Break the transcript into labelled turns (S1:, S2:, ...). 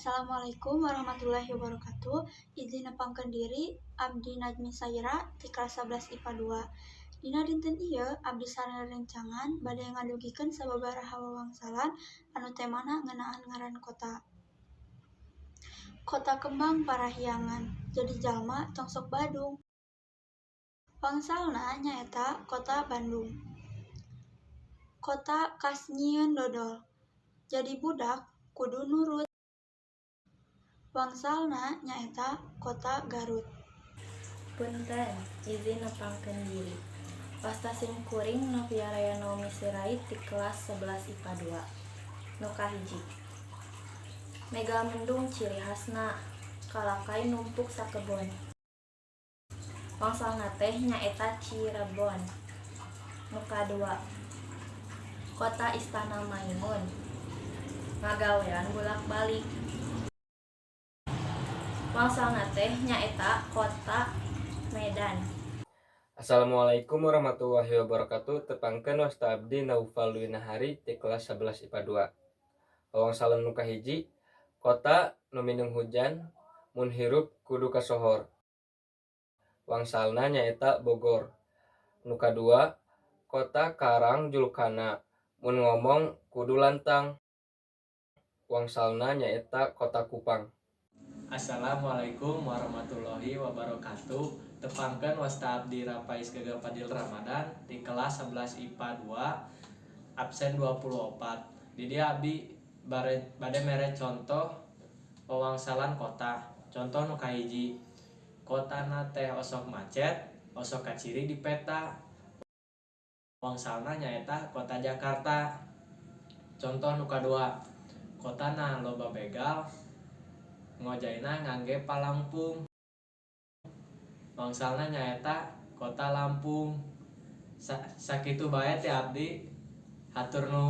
S1: Assalamualaikum warahmatullahi wabarakatuh. Izin nepangkeun diri, abdi Najmi Saira ti kelas 11 IPA 2. Dina dinten ieu abdi sareng rerencangan bade ngadugikeun sababaraha wawangsalan anu temana ngeunaan ngaran kota. Kota Kembang Parahyangan, jadi jalma tong sok badung. Wangsalna nyaeta Kota Bandung. Kota kas nyieun dodol, jadi budak kudu nurut. Wangsalna nyaeta Kota Garut.
S2: Punten, izin nepangkeun diri. Wasta sim kuring Novia Raya Naomi Sirait ti kelas 11 IPA 2. Nu kahiji. Mega mendung ciri khasna, kalakay numpuk sakebon. Wangsalna teh nyaeta Cirebon. Nu kadua. Kota Istana Maimun. Ngagawean bulak-balik. Wangsalna teh nyaeta Kota Medan.
S3: Assalamualaikum warahmatullahi wabarakatuh. Tepangkeun, wasta abdi Naufal Dwi Nahari ti kelas 11 IPA 2. Wangsalan nu kahiji, kota nu mindeng hujan, mun hirup kudu kasohor. Wangsalna nyaeta Bogor. Nu kadua, kota karang julukana, mun ngomong kudu lantang. Wangsalna nyaeta Kota Kupang.
S4: Assalamualaikum warahmatullahi wabarakatuh. Tepangkeun, wasta abdi Rapais Gaga Fadil Ramadan di kelas 11 IPA 2, absen 24. Di dieu abdi bade mere contoh wawangsalan kota. Contoh nu kahiji, kotana teh osok macet, osok kaciri di peta. Wangsalna nyaeta Kota Jakarta. Contoh nu kadua, kotana loba begal, ngojayna ngangge palampung. Wangsalna nyaeta Kota Lampung. Sakitu bae ti abdi, hatur nuhun.